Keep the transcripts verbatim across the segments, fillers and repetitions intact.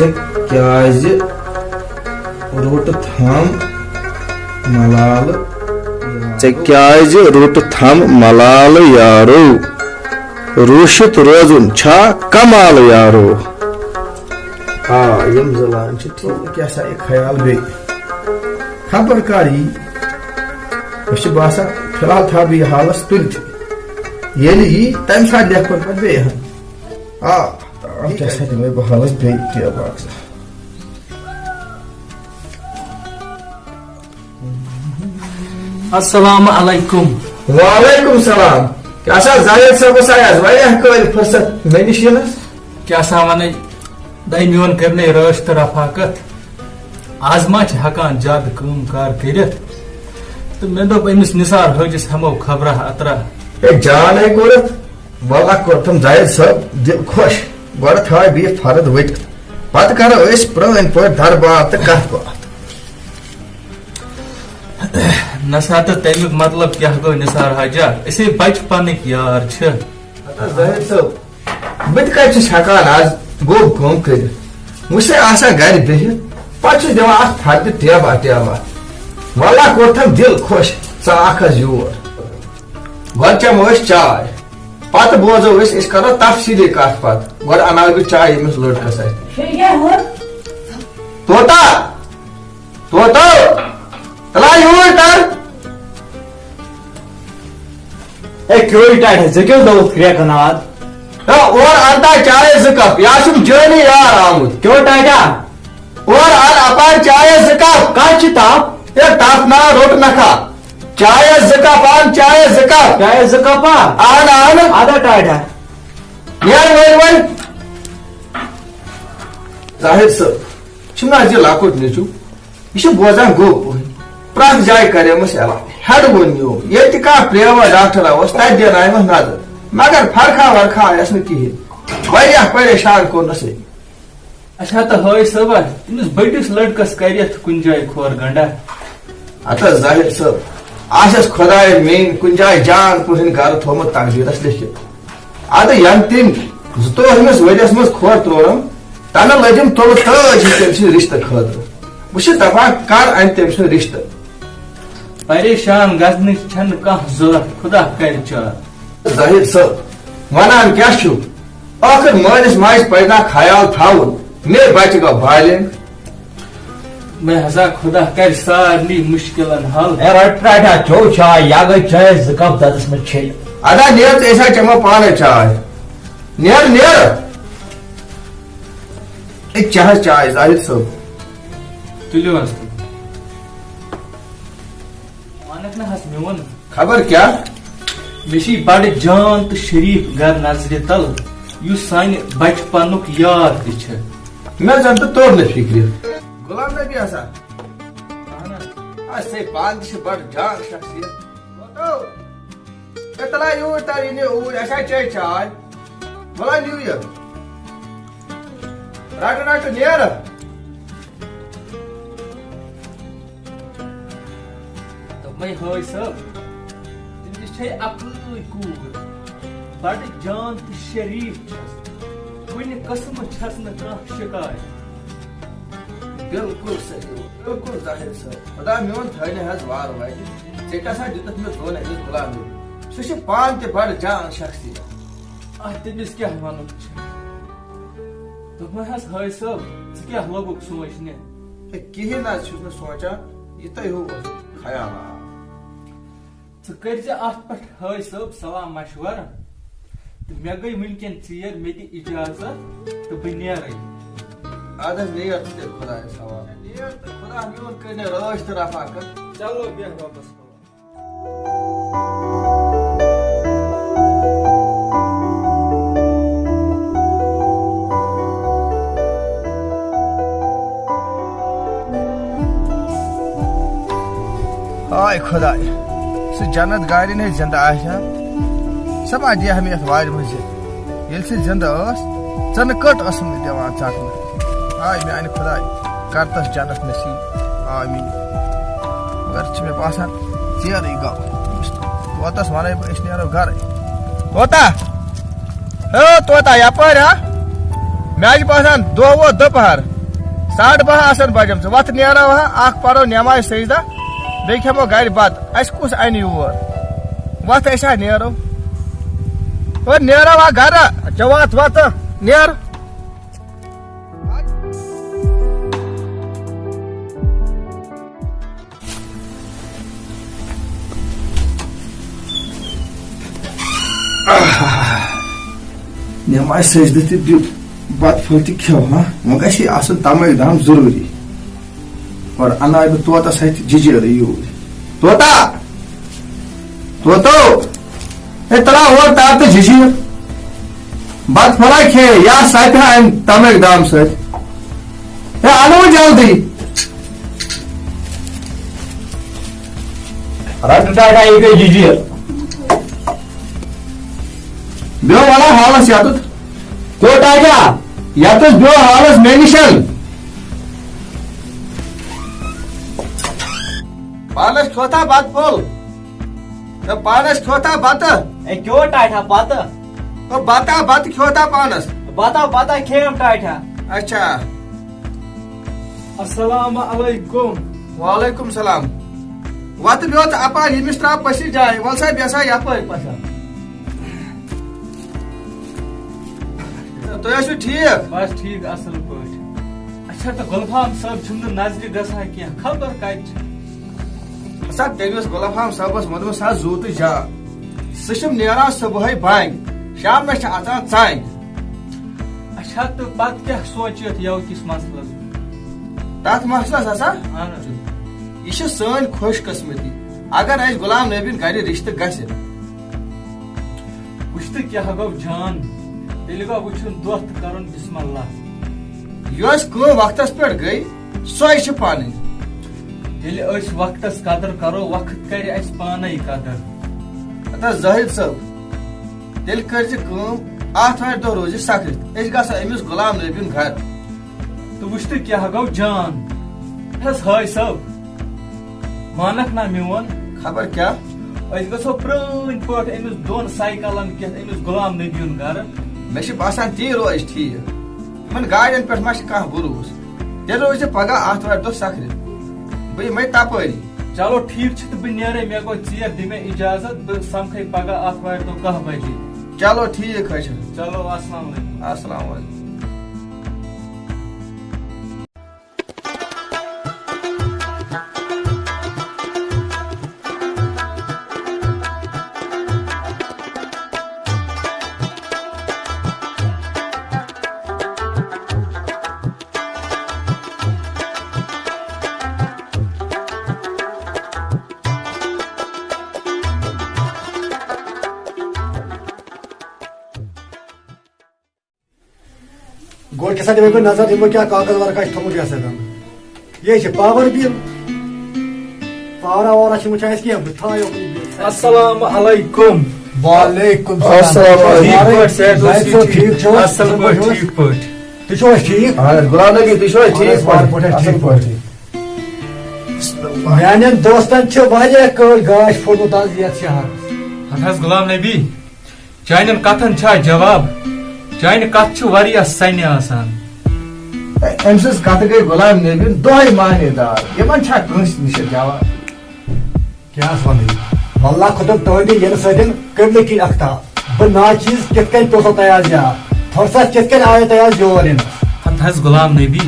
ژےٚ کیٛازِ روٚٹتھ ہم ملالہٕ؟ ژےٚ کیٛازِ روٚٹتھ ہم ملالہٕ یارو؟ روٗشِتھ روزُن چھا کمالہٕ یارو؟ آ، یِم زٕ لٲنہٕ چھِ ٹھیٖک۔ کیٛاہ سا یہِ خیال بیٚیہِ؟ خبر کر یی؟ مےٚ چھُ باسان، فی الحال تھاوٕ بہٕ یہِ حالس تُلتھٕے۔ ییٚلہِ یی، تَمہِ ساتہٕ لیکھٕ بہٕ پتہٕ بیٚیہِ ہن۔ آ، ترٛاو کیٛاہ سا دِمے بہٕ حالس بیٚیہِ ٹیبہٕ اکھ زٕ۔ السلام علیکم۔ وعلیکم السلام۔ کیٛاہ سا زاہد صٲبس آیہِ از واریاہ کٲلۍ فرصت مےٚ نِش یِنس؟ کیٛاہ سا ونے، دَے میون کٔرنَے رٲچھ تہٕ رفاقت۔ از ما چھِ ہٮ۪کان زیادٕ کٲم کار کٔرِتھ، تہٕ مےٚ دوٚپ أمِس نثار حٲجِس ہٮ۪مو خبرا اترا۔ ہے جان ہے کوٚرُتھ، واللہ کوٚرتھم زاہد صٲب دِل خۄش۔ گۄڈٕ تھاوے بہٕ یہِ فرد ؤٹِتھ، پتہٕ کرو أسۍ پرٲنۍ پٲٹھۍ دربار تہٕ کتھ باتھ۔ نسا تہٕ تمیُک مطلب کیٛاہ گوٚو نثار حاجا؟ أسے بچپنٕکۍ یار چھِ۔ ہتا زاہد صٲب، بہٕ تہِ کتہِ چھُس ہٮ۪کان از گوٚب کٲم کٔرِتھ؟ وۄنۍ چھُسے آسان گرِ بِہِتھ، پتہٕ چھُس دِوان اکھ فردِ ٹیبہ ٹیبہ۔ واللہ کوٚرتھم دِل خۄش، ژٕ آکھ حظ یور۔ گۄڈٕ چٮ۪مو أسۍ چاے، پتہٕ بوزو أسۍ، أسۍ کرو تفصیٖلی کتھ پتہٕ۔ گۄڈٕ اناو بہٕ چاے ییٚمِس لٔڑکس اتھِ۔ طوطا! طوطا! تلا یوٗرۍ تر۔ اے، کیٛو یہِ ٹاٹھے، ژےٚ کیٛاہ دوٚپُتھ کرٛٮ۪کہٕ ناد؟ ہے، اورٕ اَن تا چایہِ زٕ کپ، یا چھُم جٲنی یار آمُت۔ کیٛو ٹاٹھا؟ اورٕ اَن اَپارِ چایہِ زٕ کپ۔ کَتھ چھِ تَپھ؟ ہے، تَپھ نا روٚٹ نکھا۔ چایہِ زٕ کپ اَن، چایہِ زٕ کپ۔ چایہِ زٕ کپ ہا؟ اَن، اَن۔ اَدا ٹاٹھا۔ نیر وۄنۍ، وۄنۍ۔ زاہد صٲب، چھُم نہ حظ یہِ لۄکُٹ نیٚچوٗ؟ یہِ چھُ بوزان گوٚب پٲٹھۍ۔ پرٛٮ۪تھ جایہِ کریمَس علاج۔ ہٮ۪ڈٕ ووٚن میون۔ ییٚتہِ تہِ کانٛہہ پرٛیویٹ ڈاکٹر آوس، تَتہِ دیناوس نظر۔ مگر فرقہ ورقہ آیس نہٕ کِہیٖنۍ۔ واریاہ پریشان کوٚرنَس أمۍ۔ اچھا، تہٕ حٲج صٲبا، تٔمِس بٔڑِس لٔڑکَس کَرِ یَتھ کُنہِ جایہِ کھور گنڈا؟ ہتا زاہد صٲب، آسٮ۪س خۄدایَن میٛٲنۍ کُنہِ جایہِ جان پٲٹھۍ گرٕ تھوٚومُت تقدیٖرَس لیٚکھِتھ۔ اَدٕ ینہٕ تٔمۍ زٕتووُہمِس ؤرۍیَس منٛز کھور ترٛوونم، تَنہٕ لٔجِم تُلہٕ تٲج ہِش تٔمۍ سٕنٛدِ رِشتہٕ خٲطرٕ۔ بہٕ چھُس دَپان، کر اَنہِ تٔمۍ سُنٛد رِشتہٕ؟ پریشان گژھنٕچ چھَنہٕ کانٛہہ ضروٗرت، خدا کرِ چارٕ۔ زاہد صٲب، وَنان کیٛاہ چھُو؟ ٲخٕر مٲلِس ماجہِ پَزِ نا خیال تھاوُن، مے بَچہِ گوٚو بالینگ۔ مےٚ ہسا خدا کرِ سارنٕے مُشکِلن حل۔ اے رٹ رٹا چو چاے، یا گٔے چٲنۍ زٕ کپ دۄدس منٛز چھٔلِتھ۔ ادا نیر ژٕ، أسۍ ہا چٮ۪مو پانے چاے۔ نیر، نیر۔ اے چےٚ حظ چاے، زاہد صٲب۔ تُلِو حظ تُلِو۔ مانکھ نہ حظ میون۔ خبر کیٛاہ؟ مےٚ چھِ بڑٕ جان تہٕ شریٖف گرٕ نظرِ تل، یُس سانہِ بچپنُک یار تہِ چھِ۔ مےٚ زن تہٕ توٚر نہٕ فِکرِ۔ غلام نبی ہسا۔ اہن حظ۔ اَسہِ پانہٕ تہِ چھِ بڑٕ جان شخصیت۔ وَتو۔ ہے تَلہ یوٗرۍ تَر یہِ نہِ اوٗرۍ، اَسہِ ہا چے چاے۔ وَلہ نِیِو یہِ۔ رَٹہٕ رَٹہٕ نیر۔ دوٚپمَے حٲج صٲب، تٔمِس چھے اَکٕے کوٗر، بَڑٕ جان تہٕ شریٖف چھَس، کُنہِ قٕسمہٕ چھَس نہٕ کانٛہہ شِکایت۔ بِلکُل صحیح، بِلکُل زاہد صٲب۔ خدا میون تھٲینہِ حظ وارٕ وَتہِ۔ ژےٚ کیٛاہ سا دیُتُتھ مےٚ دۄن أمِس غلام نبی؟ سُہ چھُ پانہٕ تہِ بَڑٕ جان شخصیت۔ اَتھ تٔمِس کیٛاہ وَنُن چھُ؟ دوٚپمَے حظ حٲج صٲب، ژٕ کیٛاہ لوٚگُکھ سونٛچنہِ؟ ہے، کِہیٖنۍ نہ حظ چھُس نہٕ سونٛچان، یہِ تۄہہِ ہیوٗ اوسُکھ خیال آو۔ ژٕ کٔرۍ زِ اَتھ پٮ۪ٹھ حٲج صٲب صلاح مشورٕ تہٕ مےٚ گٔے وٕنکٮ۪ن ژیر، مےٚ دِ اِجازت تہٕ بہٕ نیرَے۔ اَدٕ حظ نیر ژٕ تیٚلہِ خۄدایَس حوالہٕ۔ نیر تہٕ خۄدا میون کٔرِنۍ رٲچھ تہٕ رفاقت۔ چلو بیٚہہ رۄبَس حوالہٕ۔ ہاے خۄداے، سُہ جنت گارِ نے زندٕ آسہِ ہا، سۄ ما دِیہِ ہا مےٚ یَتھ وارِ منٛز زِ-، ییٚلہِ سُہ زندٕ ٲس، ژٕنہٕ کٔٹ ٲسٕم نہٕ دِوان ژَٹنہٕ۔ ہاے میٛانہِ خۄداے، کر تس جنت نصیٖب۔ آمیٖن۔ مگر چھِ مےٚ باسان، ژیرٕے گوٚو۔ طوطس وَنَے بہٕ، أسۍ نیرو گرَے۔ طوطا! ہے طوطا، یپٲرۍ ہا؟ مےٚ حظ چھِ باسان، دۄہ ووت دُپہر، ساڑٕ باہ آسن بجمژٕ۔ وۄتھ نیرو ہا، اکھ پرو نٮ۪ماز سجدہ، بیٚیہِ کھٮ۪مو گرِ بتہٕ۔ اسہِ کُس انہِ یور؟ وۄتھ أسۍ ہا نیرو۔ او نیرو ہا گرٕ۔ چا وۄتھ، وۄتھ، نیر۔ نٮ۪ماز سجدٕ تہِ دیُت، بتہٕ پھوٚل تہِ کھیوٚو، ہا؟ وۄنۍ گژھِ ہے آسُن تمٲے دام ضروٗری۔ گۄڈٕ انہٕ ہاے بہٕ طوطس اتھِ جِجیرٕے یوٗرۍ۔ طوطا! طوطو! ہے، ترٛاو ہورٕ تارٕ تہٕ جِجیر۔ بتہٕ پھوٚلہ کھے، یا سپہِ ہا امہِ تمٲے دام سۭتۍ۔ ہے، انہٕ وۄنۍ جلدی۔ رٹ ٹاٹا، یہِ گٔے جِجیر۔ بیٚہو وَلہٕ حالَس یَتُتھ۔ کیٛو ٹاٹا؟ یَتُتھ بیٚہو حالَس مےٚ نِشَن۔ پانَس کھیوٚتھا بَتہٕ پھوٚل؟ تہٕ پانَس کھیوٚتھا بَتہٕ؟ اے، کیٛو ٹاٹا بَتہٕ؟ تہٕ بَتہٕ، بَتہٕ کھیوٚتھا پانَس؟ بَتہٕ، بَتہٕ کھیٚیَم ٹاٹا۔ اچھا۔ السلام علیکم۔ وعلیکم السلام۔ وَتہٕ بیوٚتھ اَپارِ، ییٚمِس ترٛاو پٔژھِس جاے۔ وَل سا، بیٚہہ سا یَپٲرۍ پَتھر۔ تُہۍ ٲسِو ٹھیٖک؟ بس ٹھیٖک، اَصٕل پٲٹھۍ۔ اچھا، تہٕ گُلفام صٲب چھُم نہٕ نظرِ گژھان کینٛہہ، خبر کَتہِ چھُ؟ سا، تٔمِس گُلفام صٲبَس ووٚنمُت سا زُو تہٕ جان، سُہ چھُم نیران صُبحٲے بانہِ، شامنَس چھِ اَژان ژانہِ۔ اچھا، تہٕ پتہٕ کیٛاہ سونٛچِتھ یَو کِس مسلس؟ تَتھ مسلس ہسا، اہن حظ۔ یہِ چھِ سٲنۍ خوش قسمتی، اگر اَسہِ غلام نبیُن گرِ رِشتہٕ گژھِ۔ وٕچھ تہٕ کیٛاہ گوٚو جان، تیٚلہِ گوٚو وٕچھُن دۄہ تہٕ کرُن بسم اللہ۔ یۄس کٲم وقتس پٮ۪ٹھ گٔے، سۄے چھِ پنٕنۍ۔ ییٚلہِ أسۍ وقتس قدر کرو، وقت کرِ اَسہِ پانے قدر۔ اَدٕ حظ زٲہد صٲب، تیٚلہِ کٔرۍ زِ کٲم، آتھوارِ دۄہ روزِ سخرِتھ، أسۍ گژھو أمِس غلام نبیُن گرٕ۔ تہٕ وٕچھ تہٕ کیٛاہ گوٚو جان۔ ہس ہاے صٲب، مانکھ نا میون؟ خبر کیٛاہ؟ أسۍ گژھو پرٛٲنۍ پٲٹھۍ أمِس دۄن سایکلن کٮ۪تھ أمِس غلام نبیُن گرٕ۔ مےٚ چھِ باسان تی روزِ ٹھیٖک۔ یِمن گاڑٮ۪ن پٮ۪ٹھ ما چھِ کانٛہہ بروسہٕ؟ تیٚلہِ روزِ پگاہ آتھوارِ دۄہ سخرِتھ۔ بہٕ یِمے تپٲری۔ چلو ٹھیٖک چھُ تہٕ بہٕ نیرے، مےٚ گوٚو ژیر، دِ مےٚ اجازت، بہٕ سمکھے پگاہ آتھوارِ دۄہ کاہ بجے۔ چلو ٹھیٖک حظ چھُ۔ چلو السلام علیکم۔ السلام علیکم۔ گۄڈٕ کیٛاہ سا دِمے بہٕ نظر، یِمو کیٛاہ کاغذ ورقہ چھُ تھوٚمُت یَتھ سۭتۍ۔ یہِ چھِ پاور بِل۔ پاورا واورا چھُنہٕ وٕچھان أسۍ کینٛہہ، بہٕ تھاوٕ یوکُن یہِ بِل۔ السلام علیکم۔ وعلیکم السلام۔ السلام علیکم۔ ٹھیٖک پٲٹھۍ، صحت اوس ٹھیٖک؟ ٹھیٖک چھِو؟ اَصٕل پٲٹھۍ، ٹھیٖک پٲٹھۍ۔ تُہۍ چھِو حظ ٹھیٖک؟ اَہَن حظ، غلام نبی، تُہۍ چھِو حظ ٹھیٖک اَہَن حظ، پٲٹھۍ؟ پٲٹھۍ حظ، اَصٕل ٹھیٖک پٲٹھۍ۔ پٲٹھۍ۔ میٛانٮ۪ن دوستَن چھِ واریاہ کٲلۍ گاش پھوٚرمُت آز یَتھ شہرَس۔ اَدٕ حظ، غلام نبی، چانٮ۪ن کتھن چھا جواب؟ چانہِ کتھٕ چھِ واریاہ سنہِ آسان۔ أمۍ سٕنٛز کتھٕ گٔے غلام نبیَن دۄہے معنی دار۔ یِمن چھا کٲنٛسہِ نِش جواب؟ کیٛاہ حظ وَنہٕ؟ واللہ خۄدم تُہٕنٛدِ یِنہٕ سۭتۍ قبلہٕ کِنۍ اختاب۔ بہٕ ناچیز کِتھ کٔنۍ توٚتھو تۄہہِ آز یاد؟ فرصت کِتھ کٔنۍ آیو تۄہہِ آز یور یِنَس؟ ہتہٕ حظ غلام نبی،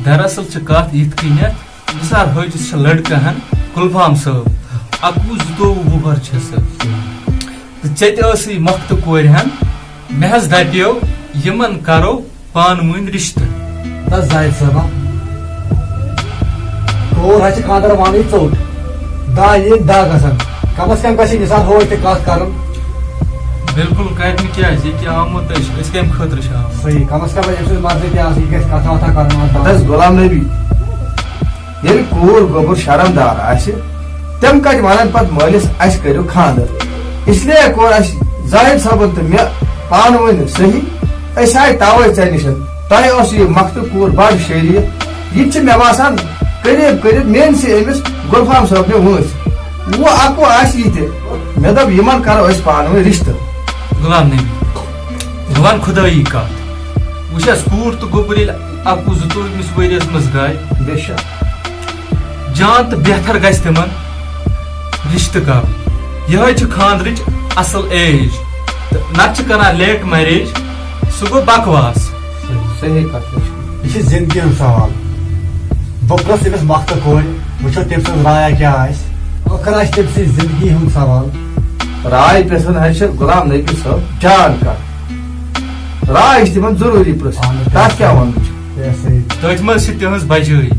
دراصل چھِ کتھ یِتھ کٔنٮ۪تھ، نثار حٲجِس چھِ لڑکہٕ ہن گُلفام صٲب، اَکوُہ زٕتووُہ وُہر چھِ سُہ۔ تہٕ ژےٚ تہِ ٲسٕے مۄختہٕ کورِ ہن، مےٚ حظ دپیو یِمن کرو پانہٕ ؤنۍ رشتہٕ۔ تس زاہد صٲبا، کوٗر حظ چھِ خانٛدر وانٕے ژوٚٹ، دَہ یِن دَہ گژھن، کم از کم گژھِ نثار حٲج تہِ کتھ کرُن۔ بِلکُل، کرِ نہٕ کیازِ، ییٚکیٛاہ آمُت أسۍ، أسۍ کمہِ خٲطرٕ چھِ آمٕتۍ؟ صحیح، کم از کم أمۍ سٕنٛز مرضی تہِ آسٕنۍ، یہِ گژھِ کتھا وتھا کرُن آز۔ ہتہٕ حظ غلام نبی، ییٚلہِ کوٗر گوٚبُر شرمدار آسہِ، تِم کتہِ ونن پتہٕ مٲلِس، "اسہِ کٔرِو خانٛدر"؟ اس لیے کوٚر اسہِ زاہد صٲبن تہٕ مےٚ پانہٕ ؤنۍ صحیح۔ أسۍ آے توے ژےٚ نِش۔ تۄہہِ اوس یہِ مۄختہٕ کوٗر بڑٕ شریٖف۔ یہِ تہِ چھِ مےٚ باسان قریب قریب میٲنۍ سٕے أمِس گُلفام صٲبنہِ وٲنٛسہِ۔ وۄنۍ اکو آسہِ یہِ تہِ۔ مےٚ دوٚپ، یِمن کرو أسۍ پانہٕ ؤنۍ رشتہٕ۔ غلام نبی، بہٕ ونہٕ خدٲیی کتھ۔ وٕچھ حظ، کوٗر تہٕ گوٚبُر ییٚلہِ اَکوُہ زٕتووُہمِس ؤریَس منٛز گاے، بے شک۔ جان تہٕ بہتر گژھِ تِمَن رِشتہٕ کَرُن۔ یِہوٚے چھِ خانٛدرٕچ اَصٕل ایج۔ تہٕ نَتہٕ چھِ کَران late marriage، سُہ گوٚو بکواس۔ صحیح کَتھ چھِ۔ یہِ چھِ زِندگی ہُنٛد سوال۔ بہٕ پرٛژھ أمِس مۄختہٕ کورِ، وٕچھو تٔمۍ سٕنٛز رایا کیٛاہ آسہِ۔ ٲخٕر آسہِ تٔمۍ سٕنٛز زِندگی ہُنٛد سوال۔ راے پرٛژھُن حظ چھِ غلام نبی صٲب جان کَتھ۔ راے چھِ تِمَن ضروٗری پرٛژھٕنۍ۔ اَہَن حظ۔ تَتھ کیٛاہ وَنُن چھُ؟ صحیح، صحیح۔ تٔتھۍ منٛز چھِ تِہٕنٛز بجٲیی۔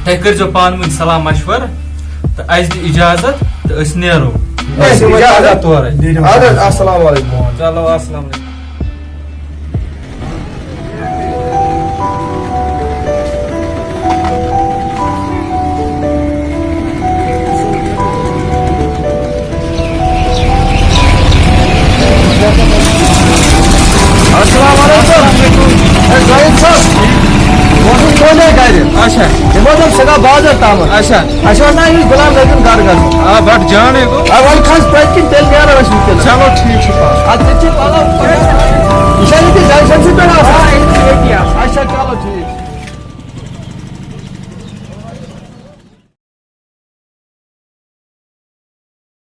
تُہۍ کٔرۍزیو پانہٕ ؤنۍ صلاح مشورٕ تہٕ اَسہِ دِ اِجازت تہٕ أسۍ نیرو۔ اَسہِ اِجازت۔ تورَے۔ نیٖرِو۔ اَدٕ حظ، السلام علیکم۔ چلو، السلام علیکم۔ السلام علیکم۔ ہے زاہد صٲب، بہٕ اوسُس تُہنٛدے گرِ۔ اچھا۔ یِمو دوٚپ سُہ گوٚو بازر تامَتھ۔ اچھا۔ اَسہِ اوس نا أمِس غلام نبی یُن گرٕ گژھُن۔ آ، بَٹ جانٕے گوٚو۔ آ، وَلہٕ کھس پٔتۍ کِنۍ، تیٚلہِ نیرو أسۍ وٕنکیٚنَس۔ چلو، ٹھیٖک چھُ، پَکھ۔ اَدٕ ژےٚ چھِ